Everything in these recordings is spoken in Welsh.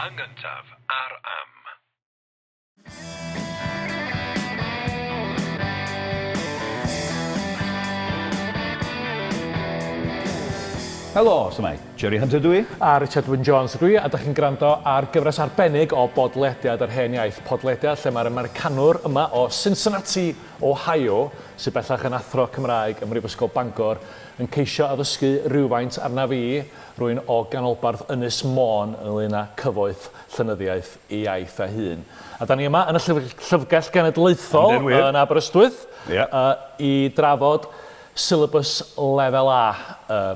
Yn gyntaf ar Am. Helo, shwmae? Jerry Hunter dw i. A Richard Wyn Jones ydw i, a dych chi'n gwrando ar gyfres arbennig o Bodlediad yr Hen Iaith, podlediad lle mae'r Americanwr yma o Cincinnati, Ohio, sydd bellach yn athro Cymraeg ym Mhrifysgol Bangor, yn ceisio addysgu rhywfaint arnaf i, rwy'n o ganolbarth Ynys Môn, ynglŷn â cyfoeth llenyddiaeth ei iaith ei hun. A da ni yma yn y Llyfrgell Genedlaethol yn Aberystwyth i drafod syllabus Lefel A.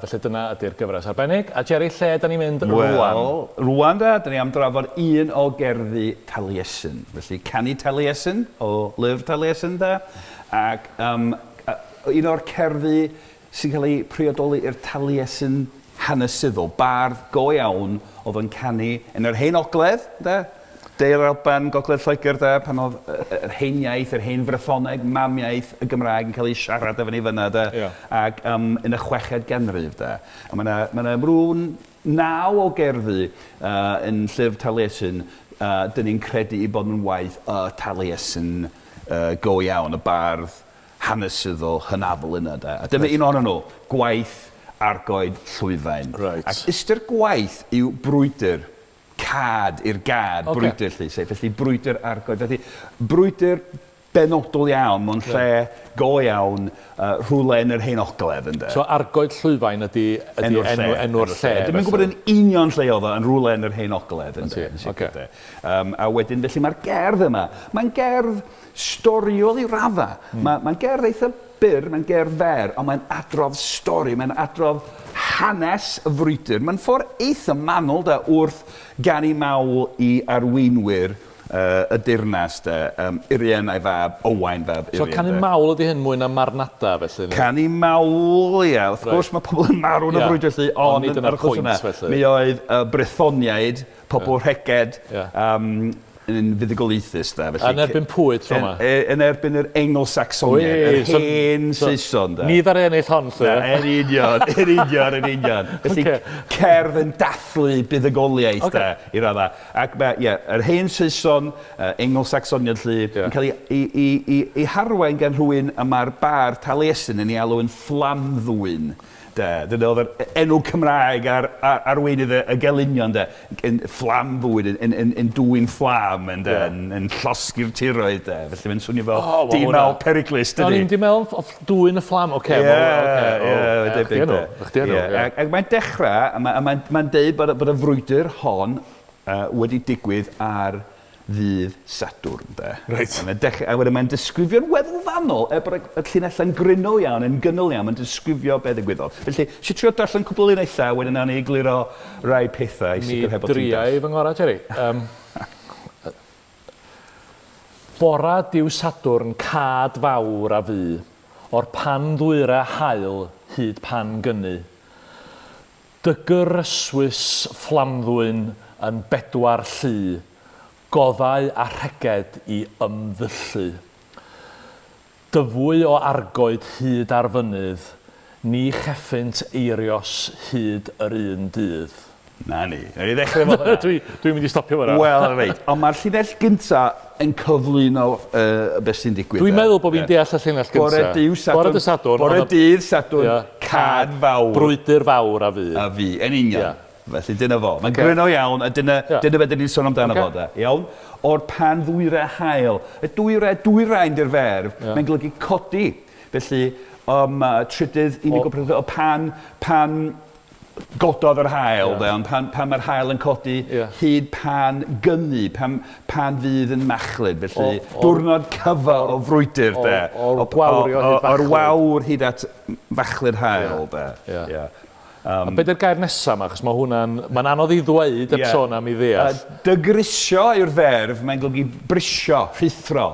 Felly dyna ydy'r gyfres arbennig. A Jerry, lle da ni'n mynd rwan? Wel, rwan da, da ni am drafod un o gerddi Taliesin. Felly, Canu Taliesin o lyfr Taliesin da, ac um, un o'r cerddi sy'n cael eu priodoli i'r Taliesin hanesyddol, bardd go iawn oedd yn canu yn yr Hen Ogledd, ynde? De'r Alban, Gogledd Lloegr, de, pan oedd yr hen iaith, yr hen Frythoneg, mamiaith y Gymraeg yn cael ei siarad efo ni fyna, de, yeah. ac um, yn y chweched ganrif, de. A mae yna ma rhyw naw o gerddi uh, yn llyfr Taliesin, uh, dyn ni'n credu i bod yn waith y Taliesin uh, go iawn, y bardd hanesyddol hynafol yna de. A dyma un ohonyn nhw, gwaith argoed llwyfain. Reit. Ac ystyr gwaith yw brwydr, cad i'r gad, okay. brwydr lly, sef felly brwydr argoed. Felly brwydr benodol iawn mewn lle go iawn, uh, rhywle yn yr hen ogledd ynde. So argoed llwyfain ydy, ydy enw'r lle. Enw'r lle. Dwi'm yn gwybod yn union lle oedd o, yn rhywle yn yr hen ogledd ynde. Okay. Um, a wedyn, felly mae'r gerdd yma, mae'n gerdd Storiol i raddau. Mm. Mae'n ma gerdd eitha byr, mae'n gerdd fer, ond mae'n adrodd stori, mae'n adrodd hanes y frwydr. Mae'n ffordd eitha manwl da wrth ganu mawl i arweinwyr uh, y deyrnas de, um, Urien a'i fab, Owain fab Urien. So canu mawl ydy hyn mwy na marnada felly? Neu? Canu mawl, ia. Wrth gwrs mae pobl yn marw yn y frwydr felly, ond yn yr achos yna, mi oedd y Brythoniaid, pobl yeah. Rheged, yeah. um, yn fuddugoliaethus de. Felly, yn erbyn pwy tro yma? Yn erbyn yr Eingl-Sacsoniaid, yr hen so, Saeson de. Ni ddaru ennill hon, lle. Na, yn union, yn union, yn union. Felly, okay. cerdd yn dathlu buddugoliaeth okay. de, i raddau. Ac mae, ie, yr hen Saeson, uh, Eingl-Sacsoniaid lly, yeah. yn cael ei, ei, ei, ei, ei harwain gan rhywun y mae'r bar Taliesin yn ei alw yn fflamddwyn. De. Dyna oedd yr enw Cymraeg ar, ar arweinydd y, y gelynion, de. Yn fflam fwyd, yn, yn, yn, yn dwyn fflam, yn, de, yeah. yn, yn llosgi'r tiroedd, de. Felly mae'n swnio fel oh, well, dyn mawr periglus, dydy. O'n i'n di meddwl dwyn y fflam, oce. Ie, ie, debyg, de. Chdi enw, ie. Ac mae'n dechrau, a mae'n mae, mae deud bod, bod y frwydr hon uh, wedi digwydd ar ddydd Sadwrn, de. Reit. A mae'n dechre- a wedyn mae'n disgrifio'n weddol fanwl, er bod y y llinellau'n gryno iawn, yn gynnil iawn, mae'n disgrifio be ddigwyddodd. Felly, eisiau trio darllen cwpl o linellau, a wedyn nawn ni egluro rai pethau i Mi sicrhau bod ti'n dria i fy ngorau, Jerry. Um, Bora dyw Sadwrn cad fawr a fu, o'r pan ddwyra haul hyd pan gynnu. Dygr yswys fflamddwyn yn bedwar llu, goddau a rheged i ymddyllu. Dyfwy o argoed hyd ar fynydd, ni cheffynt eirios hyd yr un dydd. 'Na ni. Nawn ni ddechrau efo hwnna. Dwi, dwi'n mynd i stopio fan'na. Wel, reit. Ond mae'r llinell gynta yn cyflwyno uh, beth sy'n digwydd. Dwi'n meddwl bod fi'n deall y llinell gynta. Bore dydd Sadwrn. Bore dydd Sadwrn. Bore dydd Sadwrn, yeah. cad fawr. Brwydr fawr a fu. A fu, yn union. Yeah. Felly dyna fo. Mae'n okay. gryno iawn, a dyna, yeah. dyna beth dyn ni'n sôn amdano okay. fo. Da. Iawn? O'r pan ddwyre hael. Y dwyre, dwyrain di'r ferf, yeah. mae'n golygu codi. Felly, um, trydydd unig o, o pan, pan gododd yr haul, yeah. de, ond pan, pan mae'r haul yn codi, yeah. hyd pan gynnu, pan, pan fydd yn machlud, felly o, o, diwrnod cyfa o frwydr, de. O'r gwawr o, O'r wawr hyd at fachlud haul, yeah. de. Yeah. Yeah. Um, a beth yw'r gair nesaf yma, achos mae hwnna'n... Mae'n anodd i ddweud heb yeah. sôn am i ddeall. Dygrisio yw'r ferf, mae'n golygu brisio, rhuthro.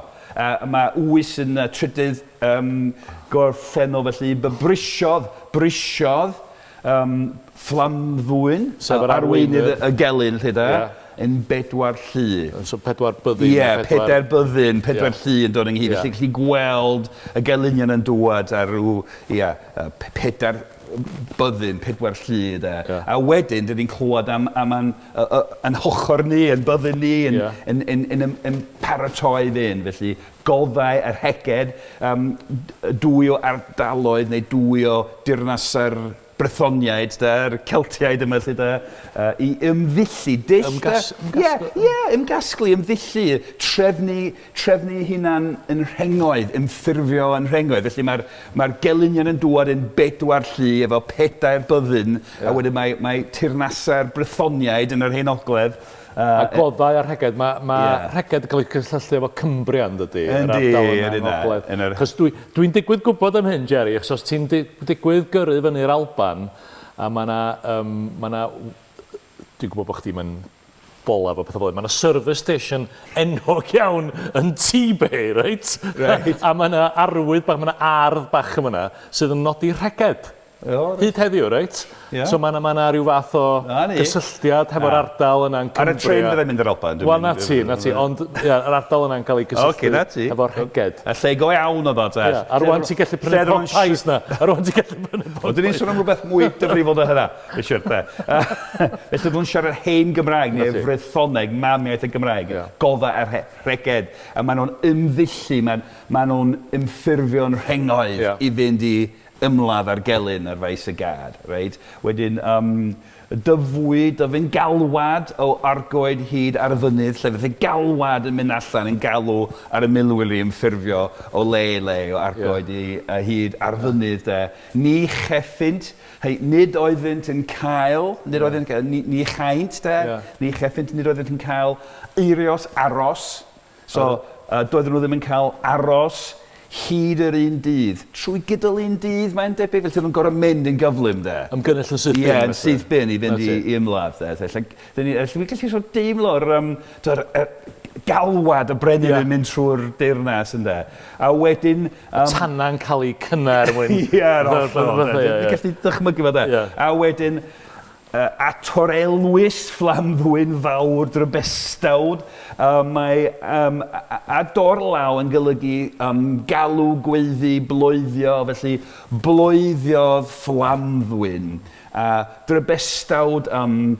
Mae wys yn uh, trydydd um, gorffennol, felly brisiodd, brisiodd um, fflamddwyn, Sef yr arweinydd y gelyn, lle da, yeah. yn bedwar llu. So pedwar byddin. Ie, yeah, pedair byddin, pedwar yeah. llu yn dod ynghyd. Yeah. Felly gallu gweld y gelynion yn dŵad ar rhyw, ie, yeah, pedair byddin, pedwar llu, de. Yeah. A wedyn, dyn ni'n clywed am, am an, an hochr ni, yn byddin ni, yn, yeah. yn, yn, yn, yn, yn paratoi fynd. Felly, goddau a rheged, um, dwy o ardaloedd neu dwy o dirnasau'r Brythoniaid, de, yr Celtiaid yma, lle, de, uh, i ymddullu, dull... Ymgas Ie, yeah, yeah, ymgasglu, ymddullu, trefnu, trefnu hunan yn rhengoedd, ymffurfio yn rhengoedd. Felly mae'r mae gelynion yn dŵad yn bedwar llu efo pedair byddin, yeah. a wedyn mae, mae teyrnasau'r Brythoniaid yn yr Hen Ogledd, A goddau a rheged. Mae ma yeah. rheged yn cael ei cysylltu efo Cumbria, yn dydy? Yndi, yn yna. Yn yr... Chos dwi'n dwi, digwydd gwybod am hyn, Jerry, achos os ti'n digwydd gyrru fyny'r Alban, a mae yna... Um, ma na, dwi'n gwybod bod chdi mae'n bola efo pethau fel Mae yna service station enwog iawn yn T-Bay, reit? Right. a mae yna arwydd bach, mae yna ardd bach yma sydd yn nodi rheged. Hyd heddiw, reit? Ie. So mae 'na ma' 'na ryw fath o gysylltiad hefo'r ardal yna yn Cumbria. Ar y trên fydda i'n mynd i'r Alban. Wel, 'na ti, 'na ti. Ond ia, yr ardal yna'n cael ei gysylltu efo'r rheged. Y lle go iawn oedd o, te. Ia, a rŵan ti'n gallu prynu pot pies 'na. A rŵan ti'n gallu prynu pot pies. Wel, 'dyn ni'n sôn am rhywbeth mwy difrifol na hynna, Richard, de. Felly oedden nhw'n siarad hen Gymraeg, neu Frythoneg, mamiaith y Gymraeg, godda a rheged, a maen nhw'n ymddullu, maen nhw'n ymffurfio'n rhengoedd i fynd i ymladd â'r gelyn ar faes y gad, reit? Wedyn, yym, dyfwy, dyfu'n galwad o argoed hyd ar y fynydd, lle fydd y galwad yn mynd allan yn galw ar y milwyr i ymffurfio o le i le, o argoed i hyd ar fynydd, de. Ni cheffynt, hei, nid oeddynt yn cael, nid oeddynt yn cael, ni, ni chaent, de, ni cheffynt, nid oeddynt yn cael eirios, aros, So, doedden nhw ddim yn cael aros hyd yr un dydd. Trwy gydol un dydd, mae'n debyg, felly oedden nhw'n gorfod mynd yn gyflym, de. Ymgynnull yn syth bin. Ie, yn syth bin i fynd i, i ymladd, de. Felly, dyn ni, felly fi'n gallu sort of deimlo'r, um, tw'r, galwad y brenin yeah. yn mynd trwy'r deyrnas, ynde. A wedyn... Tana'n cael eu cynnau er mwyn... Ie, yr hollol. Dwi'n gallu dychmygu fo, de. A wedyn, A Torelwys, fflamddwyn fawr drybestawd. Mae um, a dorlaw yn golygu um, galw, gweiddi, bloeddio, felly bloeddiodd fflamddwyn. A drybestawd, um,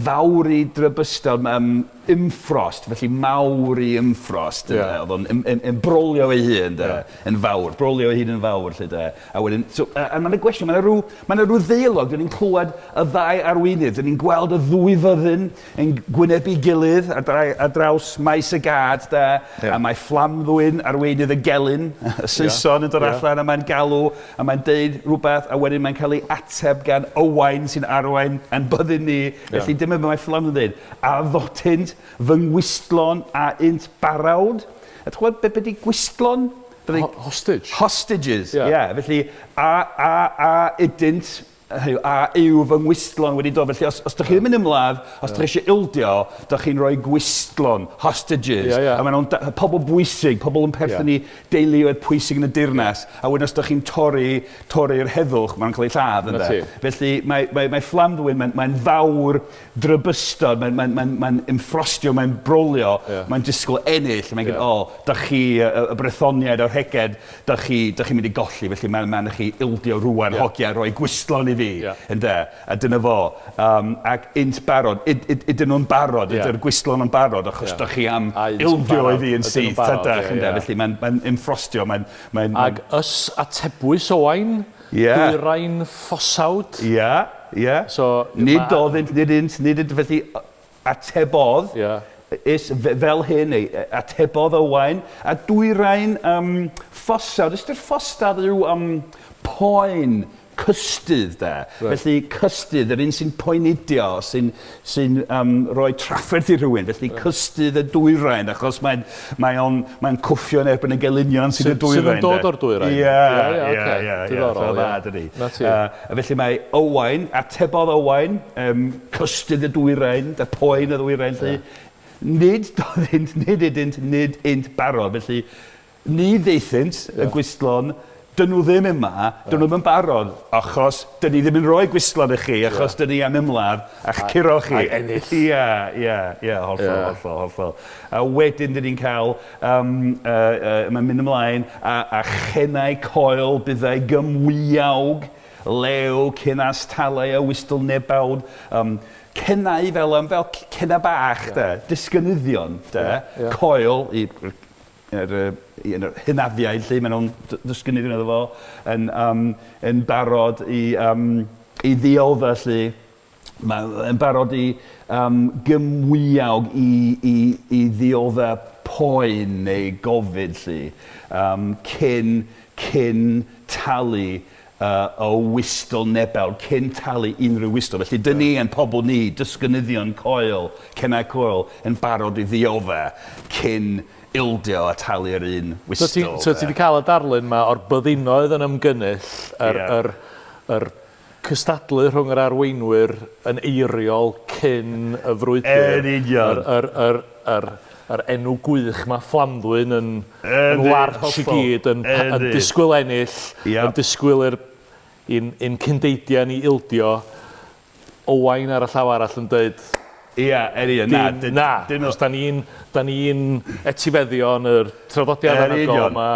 fawr i drybystawd, um, ymffrost, felly mawr i ymffrost. Yeah. Oedd o'n yn, yn, yn brolio ei hun, de, yeah. yn fawr, brolio ei hun yn fawr, lle, de. A wedyn, so, a, a mae'n gwestiwn, mae'n rhyw, mae 'na rhyw ddeialog, dyn ni'n clywed y ddau arweinydd, dyn ni'n gweld y ddwy fyddin yn gwynebu gilydd ar, dra, ar draws maes y gad, da, yeah. a mae Fflamddwyn, arweinydd y gelyn, y Saeson yeah. yn dod yeah. allan, a mae'n galw, a mae'n deud rhywbeth, a wedyn mae'n cael ei ateb gan Owain sy'n arwain yn byddin ni. Yeah. Felly dyma beth mae Fflamddwyn yn dweud, a ddotynt fy ngwistlon a int barawd. A ti'n gwybod beth ydy gwistlon? Byddai... Hostage. Hostages, ie. Yeah. Yeah, felly, a, a, a ydynt, hynny yw, a yw fy ngwistlon wedi dod. Felly, os, os dych chi ddim yn ymladd, os dych chi eisiau ildio, dych chi'n rhoi gwistlon, hostages. Yeah, yeah. A maen nhw'n pobl bwysig, pobl yn perthyn yeah. i deuluoedd pwysig yn y dirnas. Yeah. A wedyn os dych chi'n torri, torri'r heddwch, maen nhw'n cael eu lladd. Ynde? Felly, mae, mae, mae Fflamddwyn, mae'n mae fawr drybystod, mae'n mae, mae, mae ymffrostio, mae'n brolio, yeah. mae'n disgwyl ennill, mae'n yeah. o, oh, da chi, y, y Brythoniaid o'r heged, da chi, da chi'n mynd i golli, felly mae'n mae chi ildio rwan, yeah. hogia, rhoi gwistlon i fi, yeah. ynde, a dyna fo. Um, ac int barod, yd, yd, ydyn nhw'n barod, yeah. ydy'r gwistlon yn barod, achos yeah. da chi am ildio i fi yn syth, tydach, ynde, yeah. felly mae'n mae ymffrostio, mae'n... Mae, Ag ys atebwys Owain, Yeah. Dwyrain Ffosawd. Ie, ie. So, nid ma... oeddynt, nid ynt, nid ynt, felly atebodd. Yeah. Is, fel hyn, neu atebodd Owain. A dwyrain um, Ffosawd, ystyr ffostad yw um, poen, cystudd, de. Right. Felly cystudd, yr un sy'n poenydio, sy'n sy um, rhoi trafferth i rhywun. Felly right. cystudd y dwyrain, achos mae'n mae o'n mae cwffio yn erbyn y gelynion sy'n y dwyrain. Sydd yn dod o'r dwyrain. Ie, ie, ie. Diddorol, ie. Dydi. Felly mae Owain, atebodd Owain, um, cystudd y dwyrain, y poen y ddwyrain, felly. Nid doeddynt, nid iddynt, nid int barod. Felly, Ni ddaethynt, y gwystlon, dyn nhw ddim yma, dyn nhw ddim yn barod, achos dyn ni ddim yn rhoi gwystlon i chi, achos dyn ni am ymladd a'ch curo chi. Ac ennill. Ie, ie, ie, hollol, hollol, hollol. A wedyn dyn ni'n cael, um, uh, uh, mae'n mynd ymlaen, a, a chennau coel byddai gymwyawg. Lew, Cenas, Talau a Wystl Nebawd, Cenau fel yym fel cenau bach de, disgynyddion de, coel i yr yy un o'r hynafiaid 'lly, maen nhw'n ddisgynyddion iddo fo, yn yym yn barod i yym i ddiodda 'lly, mae yn barod i yym gymwyawg i i i ddiodda poen neu gofid 'lly, yym cyn cyn talu o wystl Nebel cyn talu unrhyw wystl. Felly, dyn ni yn pobl ni, dysgynyddion coel, cennau coel, yn barod i ddiodde cyn ildio a talu'r un wystl. So ti, so ti 'di cael y darlun 'ma o'r byddinoedd yn ymgynnull, yr, yr, yr cystadlu rhwng yr arweinwyr yn eiriol cyn y frwydr. Yn union. Yr, yr, yr, yr, yr enw gwych 'ma, Fflamddwyn, yn yn larch i gyd, yn yn disgwyl ennill, yn disgwyl i'r i'n i'n cyndeidiau ni ildio, Owain ar y llaw arall yn deud, Ia, yn union, na. Dim, na, achos da ni'n da ni'n etifeddion yr traddodiad anhygoel yma,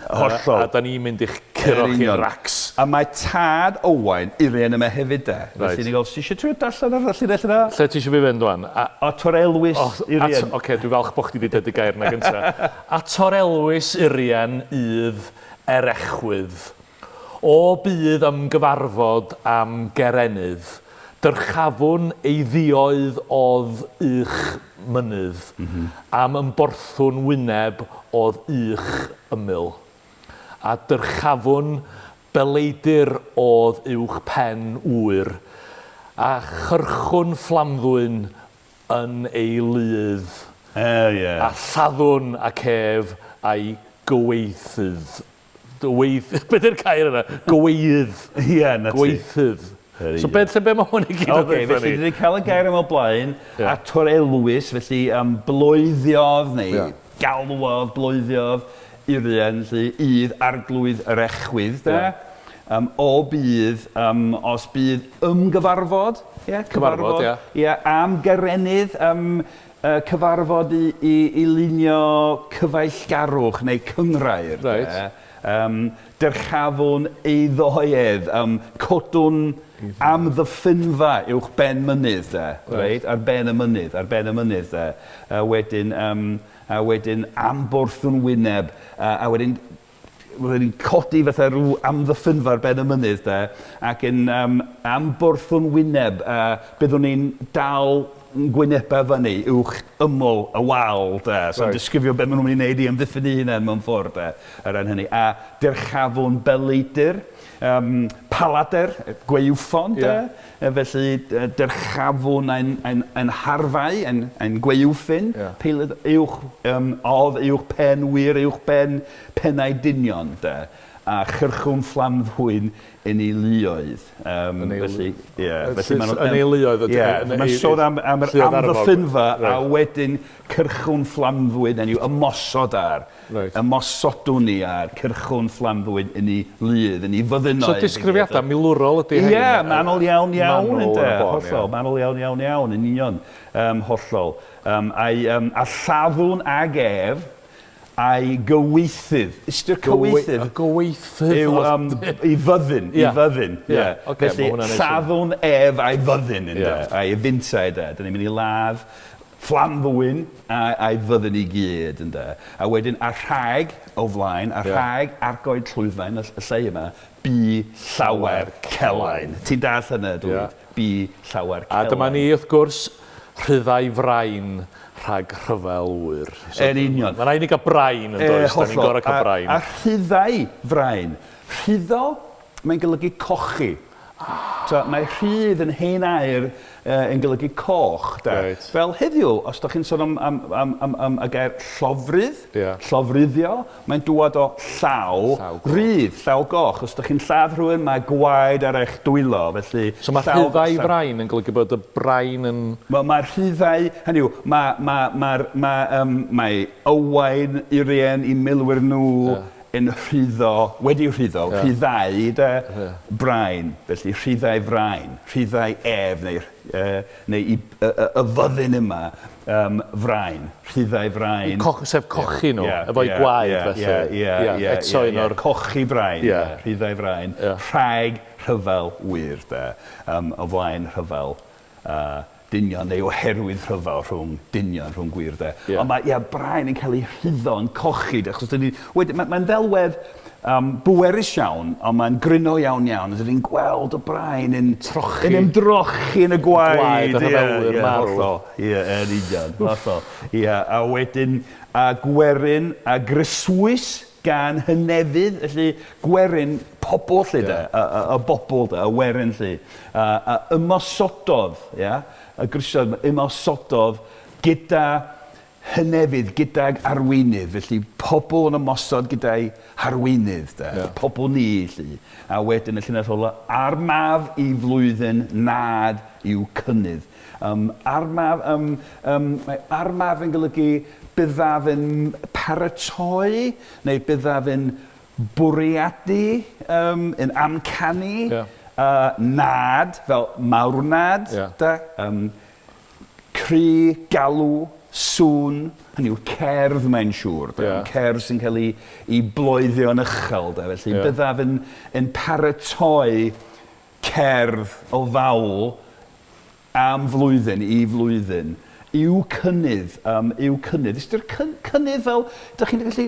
Hollol. A da ni'n mynd i'ch curo chi'n racs. A mae tad Owain, Urien, yma hefyd de. Reit. Felly ni'n gweld, ti eisiau trio darllen ar y llinell yna? Lle ti eisiau fi fynd wan? A... O, Tor Elwys Urien. Oce, okay, dwi'n falch bod chdi wedi dweud y gair yna gyntaf. A Tor Elwys Urien ydd erechwydd. O bydd ymgyfarfod am gerenydd, dyrchafwn ei ddioedd odd ych mynydd, am ymborthwn wyneb odd ych ymyl. A dyrchafwn beleidr odd uwch pen ŵyr, a chyrchwn fflamddwyn yn ei ludd. A lladdwn ac ef a'i gyweithydd. Gyweith... Be 'di'r gair yna? Gyweiydd. Ie, 'na ti. Gweithydd. So be, lle be mae hwn i gyd yn Oce, felly dwi wedi cael y gair yma o blaen, yeah. a Tor Elwys, felly bloeddiodd neu yeah. galwodd, bloeddiodd Urien, felly ydd arglwydd yr echwydd, de. Yeah. O bydd, os bydd ymgyfarfod, yeah, cyfarfod, yeah. Yeah, am gerenydd, cyfarfod i i i lunio cyfeillgarwch neu cynghrair. Reit. De. Dyrchafwn eiddoedd, codwn amddiffynfa uwch ben mynydd de. Reit. Ar ben y mynydd, ar ben y mynydd de. A wedyn a wedyn ambwrthwn wyneb, a wedyn Roedden ni'n codi fatha rhyw amddiffynfa ar ben y mynydd de, ac yn um, ambwrthwn wyneb, a byddwn ni'n dal gwynebau fyny uwch ymyl y wal de. So right. disgrifio beth maen nhw'n mynd i wneud i amddiffyn eu hunain mewn ffordd de, ar ran hynny. A dyrchafwn beleidr, paladr, gwaywffon de. Yeah. Felly, dyrchafwn ein, ein, ein harfau, ein, ein gwaywffyn, yeah. peilid uwch, odd uwch pen wir, uwch ben pennau dynion, de, a chyrchwn fflamddwyn yn ei luoedd. Felly, ie. Felly, yn ei luoedd. Ie, mae'n sôn am, am yr amddiffynfa a wedyn cyrchwn fflamddwyn, hynny yw ymosod ar. Reit. Ymosodwn ni ar cyrchwn fflamddwyn yn ei ludd, yn ei fyddinoedd. So disgrifiadau milwrol ydy hein? Ie, manwl iawn iawn ynde, hollol, manwl iawn iawn iawn, yn union, hollol. A'i, a lladdwn ag ef, a'i gyweithydd. Ystyr cyweithydd... Y gyweithydd yw i fyddin, i fyddin. Ie. Ocê, ma' hwnna'n neud synnwyr. Lladdwn ef a'i fyddin ynde, a'i fintai de. Dan ni'n mynd i ladd Fflamddwyn a'i fyddin i gyd, ynde. A wedyn, a rhag o flaen, a rhag argoed llwyfain, y lle yma, bu llawer celain. Ti'n dallt hynna, dwyt? Bu llawer celain. A dyma ni, wrth gwrs, rhyddhau frain rhag rhyfel ŵyr. Yn union. Mae'n rhaid i ni gael brain, yn does? Da ni'n gorfod cael brain. A rhyddhau frain. Rhyddo, mae'n golygu cochi. So, mae rhydd yn hen air yn golygu coch. De. Reit. Fel heddiw, os ydych chi'n sôn am, am, am, am, am y gair llofrudd, yeah. llofruddio, mae'n dŵad o llaw, llaw goch. Rhydd, llaw goch. Os ydych chi'n lladd rhywun, mae gwaed ar eich dwylo. Felly, so mae rhyddau brain yn golygu bod y brain yn... Wel, mae rhyddau, hynny yw, mae, mae, mae, mae, um, mae Owain, Urien, i milwyr nhw, yeah. yn rhyddo, wedi rhyddo, Ie. rhyddhau de, Ie. brain, felly rhyddhau frain, rhyddhau ef neu yy neu i y y y fyddin yma yym frain, rhyddhau frain. Coch, sef cochi nhw, Ie, efo'i ie, gwaed ie, felly. Ie, ie, Ie, ie, eto ie, un o'r... Cochi brain, Ie. rhyddhau frain, Ie. rhag rhyfel wyr de, um, o flaen rhyfel uh, dynion neu oherwydd rhyfel rhwng dynion, rhwng gwŷr de. Yeah. Ond mae ia, brain yn cael ei rhyddo yn cochi de, achos dyn ni, wedyn, mae'n mae ddelwedd um, bwerus iawn, ond mae'n gryno iawn iawn, a dyn ni'n gweld y brain yn trochi. Yn ymdrochi yn y gwaed. Gwaed y rhyfelwyr marw. Hollol, ie, yn union, hollol. Ie, a wedyn, a gwerin a gryswys gan hynefydd, felly gwerin pobl 'lly de, y, y, y bobl de, y werin 'lly, a, a ymosododd, ia, y grysiodd, ymosododd gyda hynefydd, gydag arweinydd, felly pobl yn ymosod gyda'i harweinydd de, yeah. pobl ni 'lly, a wedyn y llinell ola, armaf i flwyddyn nad yw cynnydd. Um, armaf, um, um, mae armaf yn golygu byddaf yn paratoi, neu byddaf yn bwriadu, um, yn amcanu, yeah. nad, fel mawrnad, yeah. da, um, cri, galw, sŵn, hynny yw cerdd mae'n siŵr, da, yeah. cerdd sy'n cael ei, ei bloeddio yn uchel, da, felly yeah. byddaf yn, yn paratoi cerdd o fawl am flwyddyn i flwyddyn, i'w cynnydd, um, i'w cynnydd. Ystyr cyn, cynnydd fel, dych chi'n gallu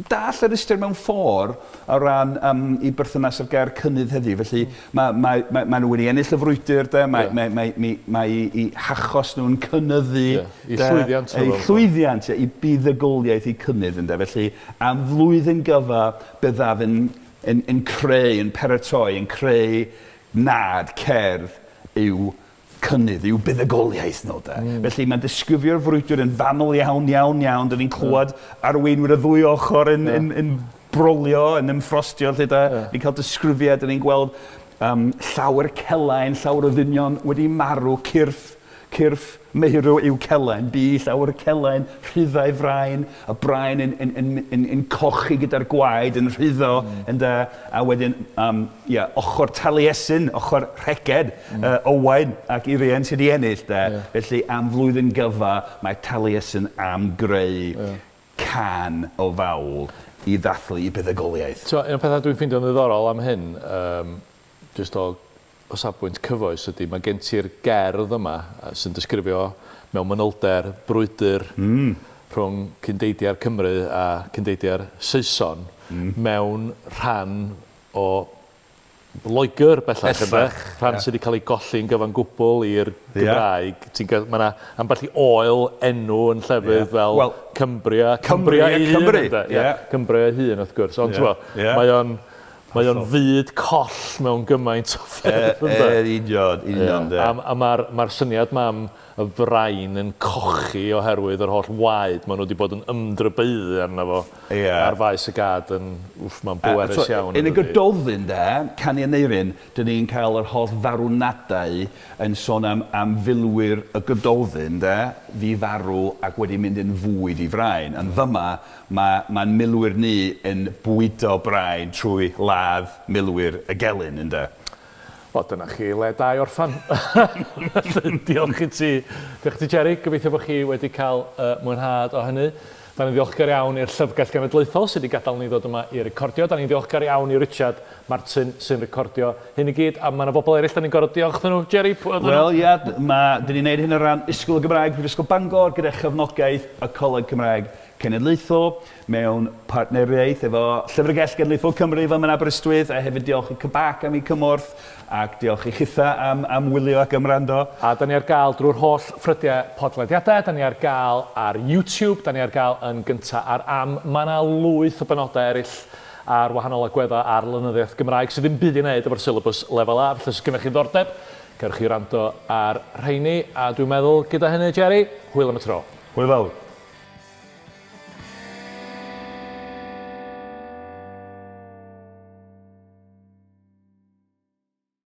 dall yr ystyr mewn ffordd o ran um, i berthynas â'r gair cynnydd heddiw. Felly mm. mae, mae, mae, mae nhw wedi ennill y frwydr, de, mae, yeah. mae, mae, mae, mae i, hachos nhw'n cynyddu. Yeah. I llwyddiant. I llwyddiant, yeah, i buddugoliaeth, i cynnydd. Ynde. Felly am flwyddyn gyfa byddaf yn, yn, yn creu, yn paratoi, yn creu nad cerdd yw cynnydd, yw buddugoliaeth nhw de. Mm. Felly mae'n disgrifio'r frwydr yn fanwl iawn, iawn, iawn. Dyn ni'n clywed yeah. arweinwyr y ddwy ochr yn, yeah. yn, yn, brolio, yn ymffrostio lle da. Yeah. Ni'n cael disgrifiad, dyn ni'n gweld um, llawer celain, llawer o ddynion wedi marw, cyrff Cyrff meirw yw celain, bu llawer celain, rhyddhau frain, a brain yn, yn, yn, yn, yn cochi gyda'r gwaed, yn rhyddo, mm. ynde, a wedyn, um, yeah, ochr Taliesin, ochr Rheged, mm. Owain ac Urien sydd wedi ennill, de. Yeah. Felly, am flwyddyn gyfa, mae Taliesin am greu yeah. can o fawl i ddathlu i buddugoliaeth. So, un o'r pethau dwi'n ffeindio'n ddiddorol am hyn, um, jyst o o safbwynt cyfoes ydy, mae gen ti'r gerdd yma sy'n disgrifio mewn manylder brwydr mm. rhwng cyndeidiau'r Cymru a cyndeidiau'r Saeson mm. mewn rhan o Loegr bellach, bellach rhan yeah. sydd wedi cael ei golli'n gyfan gwbl i'r Gymraeg. Yeah. Mae yna ambell i oel enw yn llefydd yeah. fel well, Cumbria, Cumbria, Cumbria Cymru. Yeah. Cumbria hun wrth gwrs. Ond yeah. yeah. mae o'n Mae o'n fyd coll mewn gymaint o ffyrdd, ynde? Yn union, union, de. A, a mae'r ma syniad ma am y frain yn cochi oherwydd yr holl waed maen nhw wedi bod yn ymdrybaeddu arno fo yeah. ar faes y gad yn, wff, mae'n bwerus iawn. Yn y Gododdin, de, Canu Aneurin, dyn ni'n cael yr holl farwnadau yn sôn am, am filwyr y Gododdin, de, fi farw ac wedi mynd yn fwyd i frain. Yn fyma, Mae mae'n milwyr ni yn bwydo brain trwy ladd milwyr y gelyn, ynde? Wel, dyna chi le da i orffan. Diolch i ti. Diolch i ti, Jerry. Gobeithio bod chi wedi cael uh, mwynhad o hynny. Da ni'n ddiolchgar iawn i'r Llyfrgell Genedlaethol sydd wedi gadael ni ddod yma i recordio. Da ni'n ddiolchgar iawn i Richard Martin sy'n recordio hyn i gyd, a mae yna bobl eraill da ni'n gorfod diolch iddyn nhw. Jerry, pwy oedden nhw? Wel, ia, mae, dyn ni'n neud hyn ar ran Ysgol y Gymraeg Prifysgol Bangor gyda chefnogaeth y Coleg Cymraeg Cenedlaethol, mewn partneriaeth efo Llyfrgell Genedlaethol Cymru fel yn Aberystwyth, a hefyd diolch i Cybac am eu cymorth, ac diolch i chitha am, am wylio ac am wrando. A da ni ar gael drwy'r holl ffrydiau podlediadau, da ni ar gael ar YouTube, da ni ar gael yn gynta ar am. Mae yna lwyth o benodau eraill ar wahanol agweddau ar lenyddiaeth Gymraeg sydd ddim byd i wneud efo'r syllabus lefel A, felly os gennych chi ddiddordeb, cerwch chi wrando ar rheini, a dwi'n meddwl gyda hynny, Jerry, hwyl am y tro. Hwyl fawr.